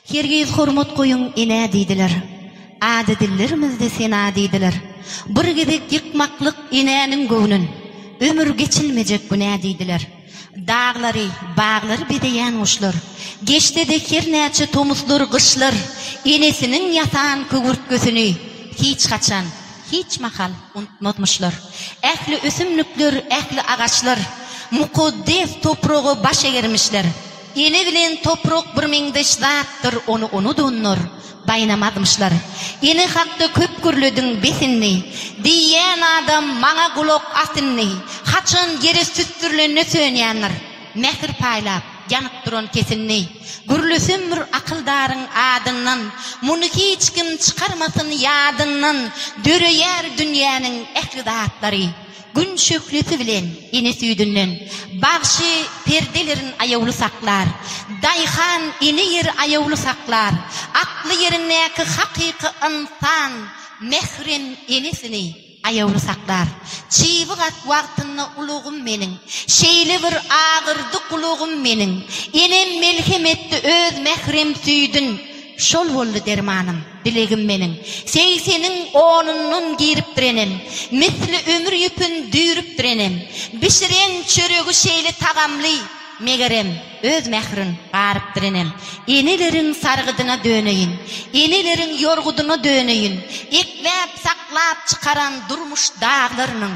Hergiz hormat goýuň enä diýdiler. Ady dillerimizde sena diýdiler. Bir gezek ýykmaklyk enäniň göwnün, Ömür geçilmejek günä diýdiler. Daglary, baglary bezeýän guşlar, Geçse-de hernäçe tomuslar, gyşlar, Enesiniň ýasan höwürtgesini Hiç haçan, hiç mahal unutmazmyşlar. Ähli ösümlikler, ähli agaçlar Mukaddes topraga baş egermişler. Ene bilen toprak birmeňzeş zatdyr, ony unudanlar baýnamazmyşlar. Ene hakda köp gürlediň, bes indi. Diýýän adam maňa gulak as indi. Haçan ýere süsdürilende sönýändir. Mähir paýlap, ýanyp duran kesindi. Gürlesem bir akyldaryň adyndan, Muny hiç kim çykarmasyn ýadyndan, Döreýär dünýäniň ähli zatlary. Gün şöhlesi bilen ene süýdünden, Bagşy perdelerin aýawly saklar, Daýhan ene ýeri aýawly saklar, Akly ýerindäki hakyky ynsan Mährem enesini aýawly saklar. Çybyk at wagtynda ulagym meniň, Şeýle bir agyrdy gulagym meniň, Enem melhem etdi öz mährem süýdün, Şol boldy dermanym. Dilegim meniň. Segseniň onundan giripdir enem. Misli ömür ýüpün düýrüpdir enem. Bişiren çöregi şeýle tagamly, Megerem, öz mährin garypdyr enem. Eneleriň sargydyna döneýin, Eneleriň ýorgudyna döneýin. Ekläp-saklap çykaran durmuş daglarynyň.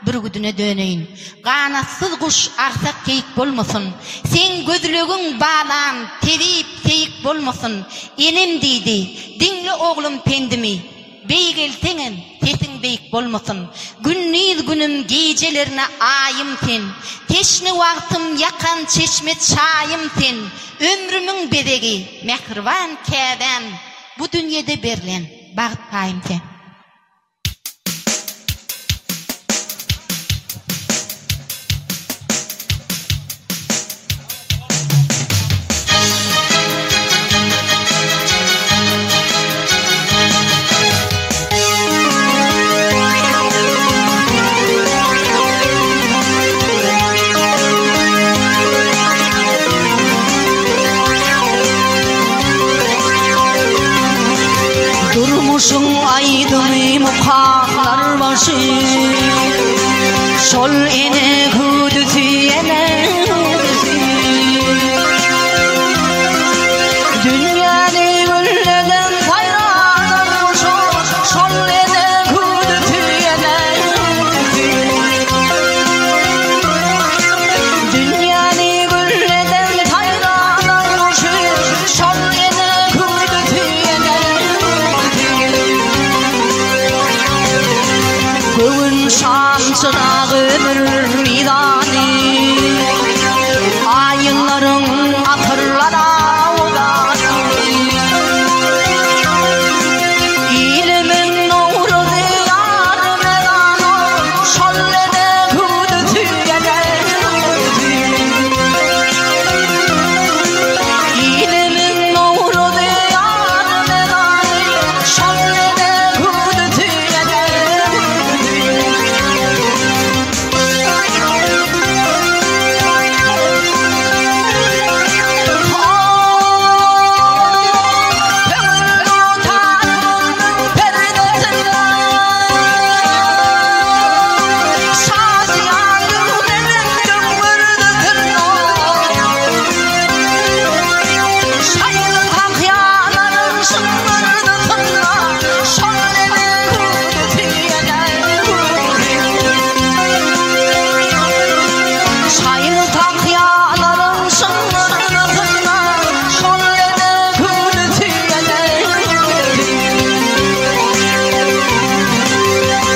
Bürgüdine döneýin. Ganatsyz guş agsak keýik bolmasyn. Seň gözlegiň, balam, tebip, seýik bolmasyn. Enem diýdi, Diňle oglum pendimi, Beýgelseňem, sesiň beýik bolmasyn. Gündiz günüm, gijelerine aýym sen. Teşne wagtym ýakan çeşme çaýym sen. Ömrümiň bezegi, mähriban käbäm, Bu dünýede berlen bagt paýym sen. Durmuşyň aýdymy mukamlar başy Şol ene hüwdüsi ene hüwdüsi Dünýäni gülleden saýradan guşy Şol ene hüwdüsi ene hüwdüsi Dünýäni gülleden saýradan guşy Şol ene hüwdüsi ene hüwdüsi Göwün şam çyragy ömür mizany Aýyllaryň asyrlara udany Ilimiň nowruzy ýar mezany Şol ene hüwdüsi ene hüwdüsi Ilimiň nowruzy ýar mezany Şol ene hüwdüsi ene hüwdüsi Şaýly tahýalaryň şyňňyrdysyna Şol ene hüwdüsi ene hüwdüsi.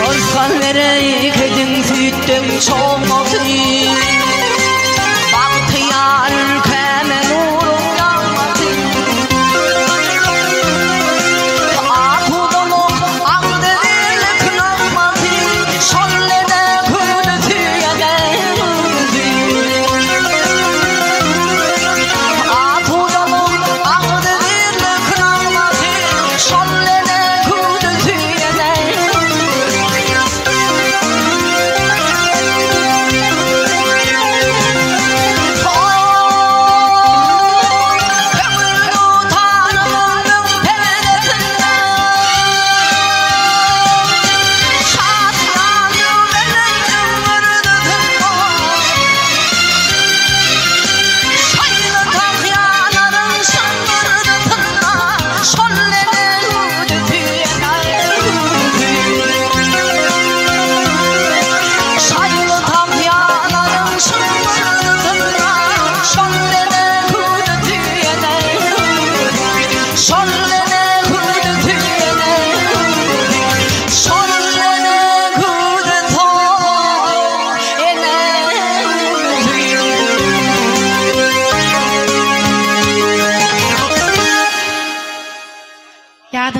Yrsgal berekediň süýtden çomasy, Bagtyýar ülkäme nuruň ýagmasy. Asudalyk, agzybirlik nagmasy, Şol ene hüwdüsi ene hüwdüsi. Asudalyk, agzybirlik nagmasy, Şol ene hüwdüsi ene hüwdüsi.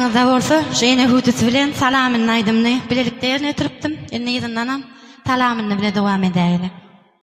Ýadyňyzda bolsa, şu ene hüwdüsi bilen Salamyny aýdymyny bilelikde ýerine ýetiripdim. Indi yzyndanam Salamyny bile dowam edäýeli.